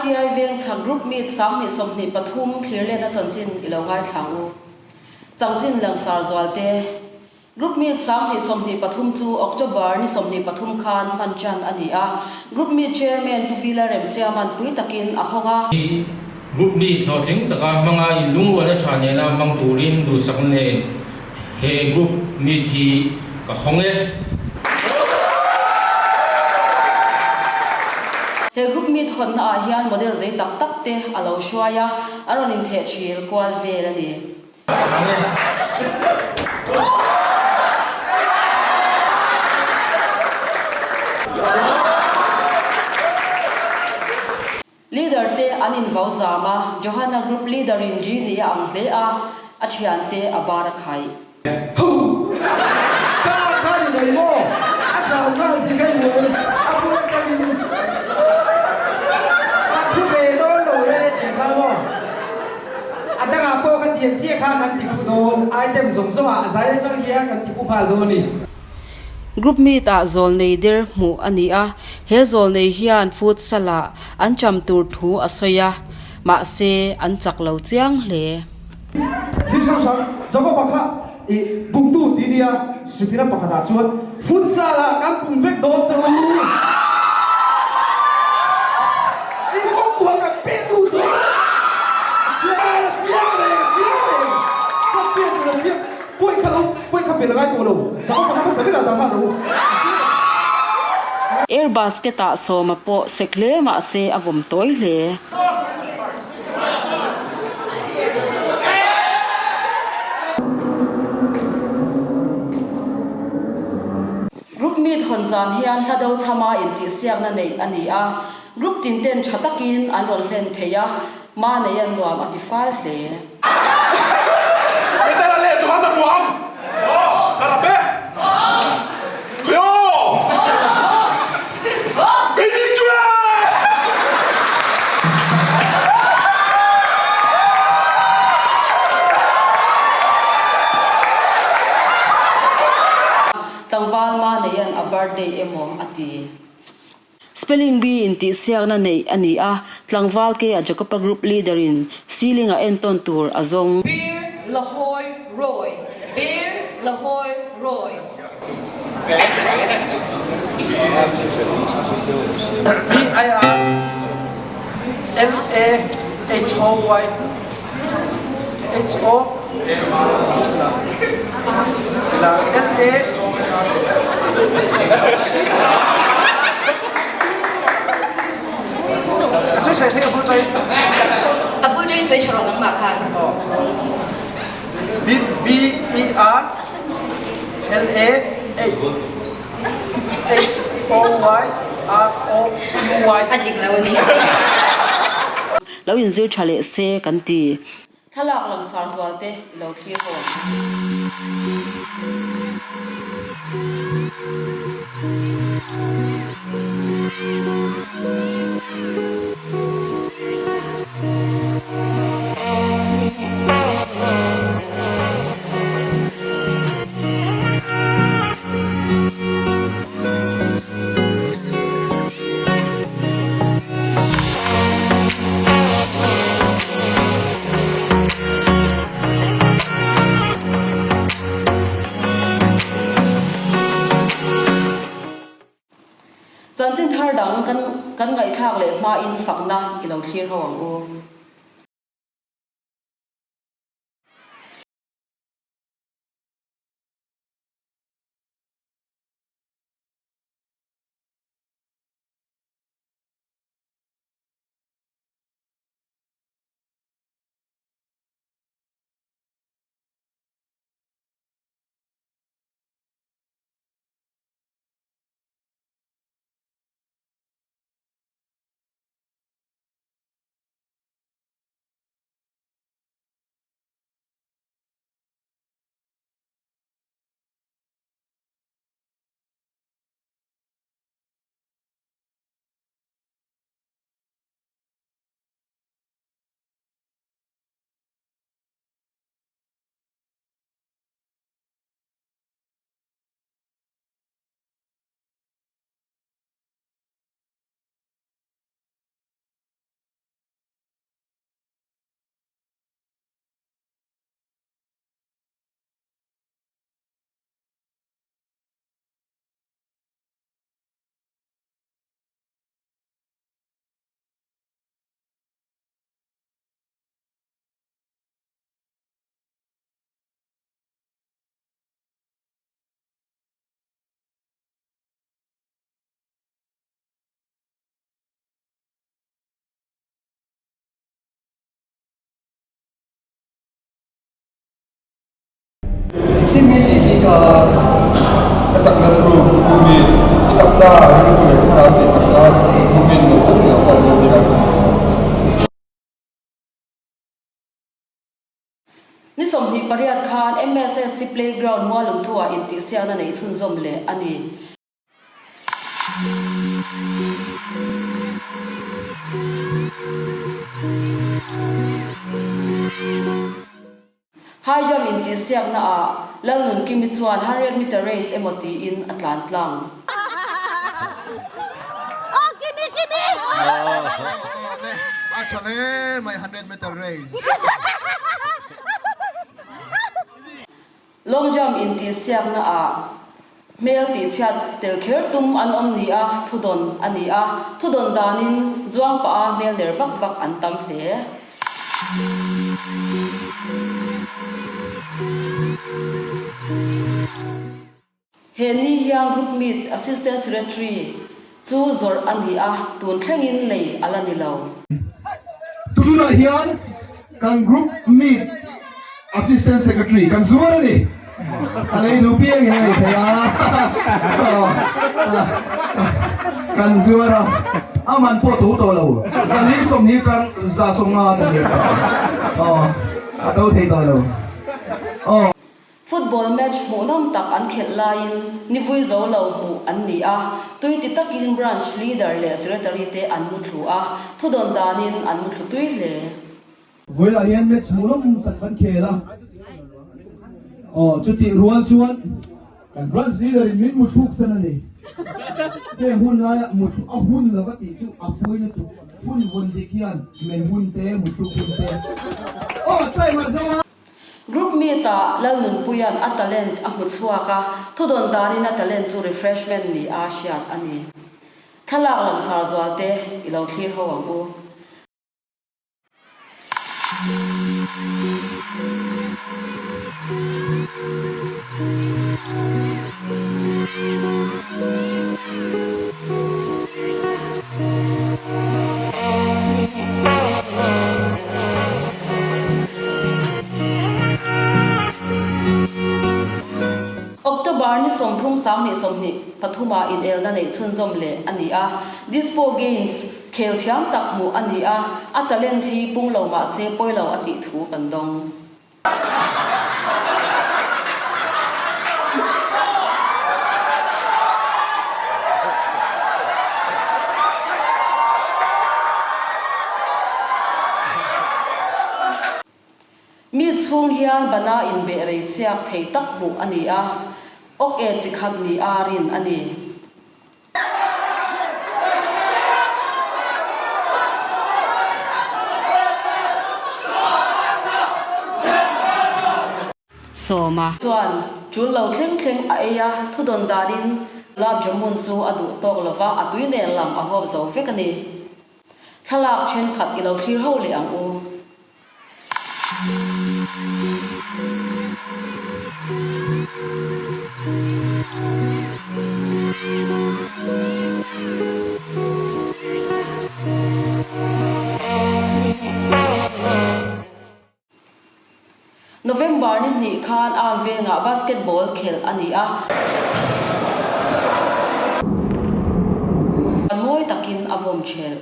ITI Vengchhak Group Meet 2023 thlirletna chanchin i lo ngaithla ang u. Changchin langsar zualte Group Meet 2023 chu October ni 23 khan hman tan a ni a. Group Meet Chairman Pu Vila Remsiama'n pui takin a hawng a. Group Meet hlawhtling taka hmanga inlungrualna tha nena hmang turin duhsakna nen he Group Meet hi ka hawng e. He Group Meet hawnna ah hian model zei tak tak te a lo hruai a, a rawn intheh thil kual vel a ni. Leader te an invau zam a, Johanna group leader in Genie a ang hle a, a thian te a bar a khaih. Hu! Ka kha ni mai maw? A zau nghal si ka nuam, a bul atangin ka thu ve dawn lo le le tih kha maw? A dangah pawh ka tiam chiah khan an ti phu dawn, item zawng zawngah a zai atang hian kan ti phu nghal dawn a ni. Group meet ah zawlnei der hmuh a ni a, he zawlnei hian futsal ah an cham tur thu a sawi a, mahse an chak lo chiang hle. Thil hrang hrang Jakob-a kha i bumtu tih nia Sufina pakhatah chuan futsal ah kan pum vek dawn che u. I kawngkual kan peh duh dawn. A chiang a chiang reng a chiang reng. Champion tur a chiang. Pawi kha lo pawi kha pel a ngai tawh lo. Jakob-a kha hmasa ber ah dah nghal rawh u. Air basket ah sawma pawh sek hle mahse a vawm tawi hle. Group meet hawn zan hian hla do chhama intihsiakna neih a ni a, group tin ten tha takin an rawn hlen thei a, ma nei an nuam a ti fal hle. Petera leh Johana ruang ka rap e. Khaw! Keini chu e! Tlangval ma neian a birthday emaw a ti. Spelling Bee in tihsiakna neih a ni a, tlangval ke a Jacoba Group Leader in ceiling a entawn tur a zawng. Bir Lahoi Roy, Bir Lahoi Roy. B I R L A H O Y H O L A A bul ṭain sawi ṭha rawh nangmah khan. B B E R L A H O Y R O U Y. A dik lo a ni. Lo inzir tha leh se kan ti. Thlalak langsar zual te i lo thlir ho ang. Chanchin thar dang kan kan ngaihthlak leh hmain fakna i lo thlir ho ang u. ka ka chakna thuruk group meet i taksa rilru leh thlarau tih chakna group meet nuam tak i lo hman dawn nia. Ni 28 khan MSSC Playground Mualungthu-ah intihsiakna neih chhunzawm leh a ni. High jump intihsiaknaah Lalnunkimi chuan hundred meter race emaw tiin a tlan tlang. Long jump intihsiakna ah hmel tihchhiat tel kher tum an awm ni a thudawn a ni a, thudawn danin zuang pah a hmel ner vak vak an tam hle. He ni hian Group Meet Assistant Secretary chu zawrh a ni a, tun thlengin lei a la ni lo. Tunah hian kan Group Meet Assistant Secretary kan zuar a ni. A lei duh piangin a nei thei a, kan zuar a, a man pawh to tawh lo, zali 20 tang 150 a ni a, a to thei tawh lo. Football match hmuhnawm tak an khelh laiin ni vui zo lo hmuh an ni a, tui ti takin branch leader leh secretary te an muthlu a, thudawn danin an muthlu tui hle. Vawilah hian match hmuhnawm tak kan khel a, aw chutih rual chuan kan branch leader in min muthluk san a ni. Heng hun laia muthluk a hun lova tih chu a pawi lutuk, hun vawn dik hian men hun te muthluk hun te aw time ah zo a. Group meet-ah Lalnunpuia'n a talent a hmu chhuak a, thudawn danin a talent chu refreshment ni a hriat a ni. Thlalak langsar zualte i lo thlir ho ang u. October ni 30 2023 ah inelna neih chhunzawm leh a ni a, Dispo Games khel thiam tak hmuh a ni a, a talent hi pung lo mah se pawi lo a tih thu kan dawng. Mi chhung hian bana inbeh rei siak thei tak hmuh a ni a, awk e chi khat ni a rin a ni. Sawma. Chuan tul lo thleng thleng a ei a, thudawn danin Gulab Jamun chu a duh tawk lova, a tui nen lam a huap zo vek a ni. Thlalak thenkhat i lo thlir ho leh ang u. November ni hnih khan Arm vengah basketball khelh a ni a. Mawi takin a vawm thelh.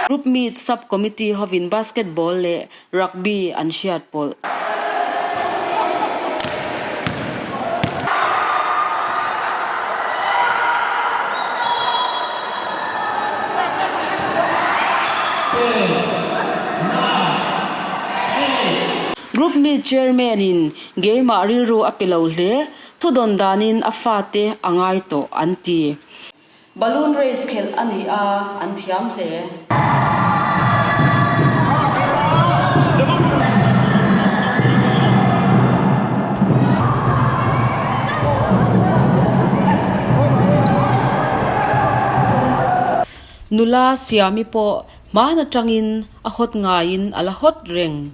Group Meet Sub Committee hovin basketball leh rugby an hriat pawlh. Group Meet Chairman in Keimah rilru a pe lo hle, thudawn danin a fate a ngai tawh an ti. Balloon race khelh a ni a, an thiam hle. Nula Siami pawh hman atangin a hawt ngaiin a la hawt reng.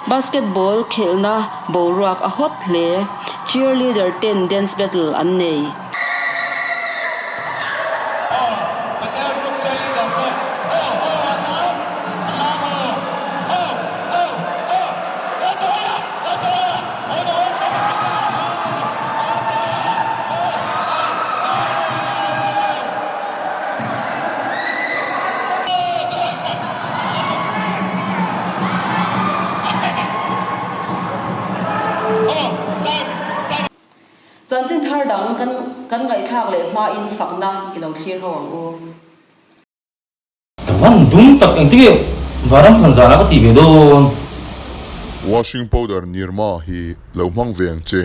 Basketball khelhna boruak a hawt hle. Cheerleader ten dance battle an nei. Chanchin thar dang kan kan ngaihthlak leh hmain fakna i lo thlir ho ang u. Ka van dum tak engtin nge Varam fan zana ka ti ve dawn. Washing powder Nirma hi lo hmang ve ang che.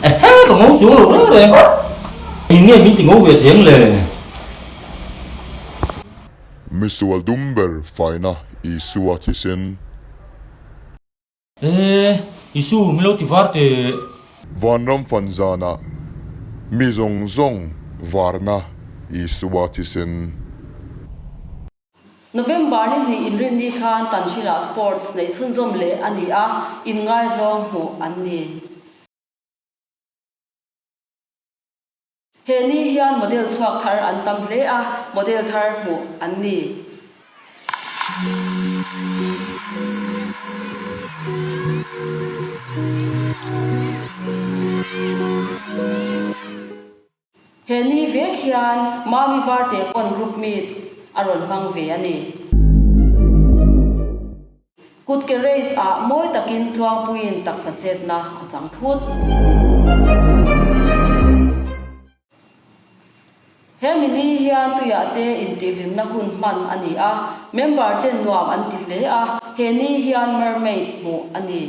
Ehe ka ngo chuang lo reng reng. Eng nge min ti ngo ve theng le? Misual dum ber faina Isua thisen. E, Isu min lo ti var teh. Vanram fan zanah mi zawng zawng varna Isua thisen. November ni hnih inrinni khan Tanhrila Sports neih chhunzawm leh a ni a, inngaizawng hmuh an ni. He ni hian model chhuak thar an tam hle a, model thar hmuh an ni. He ni vek hian Mami Varte pawn group meet a rawn hmang ve a ni. Kut ke race ah mawi takin Tluangpuiin taksa chetna a chang thut. He mini hian tuiah te intihhlimna hun hman a ni a, member ten nuam an ti hle a, he ni hian mermaid hmuh a ni.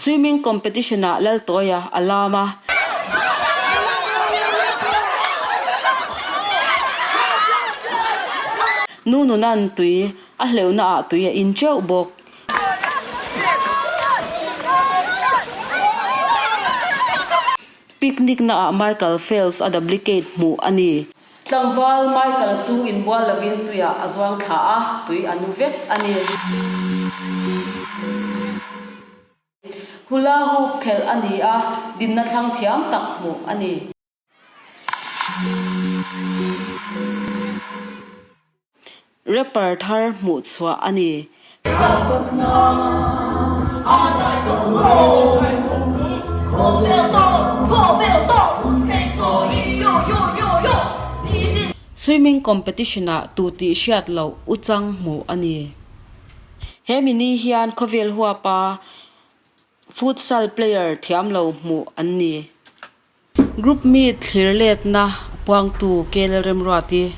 Swimming competition ah Laltawia a lam a. Nu Nunan tui a hleuhna ah tui a in teuh bawk. Picnic na ah Michael Phelps a duplicate hmuh a ni. Tlangval Michael chu inbual lovin tuiah a zuang thla a, tui a nu vek a ni. Hula hoop khelh a ni a, dinna thlang thiam tak hmuh a ni. Rapper thar hmuh chhuah a ni. Swimming competition-ah tu tih hriat loh u chang hmuh a ni. He mi ni hian khawvel huapa futsal player thiam lo hmuh an ni. Group meet thlir letna puangtu K Lalremruati.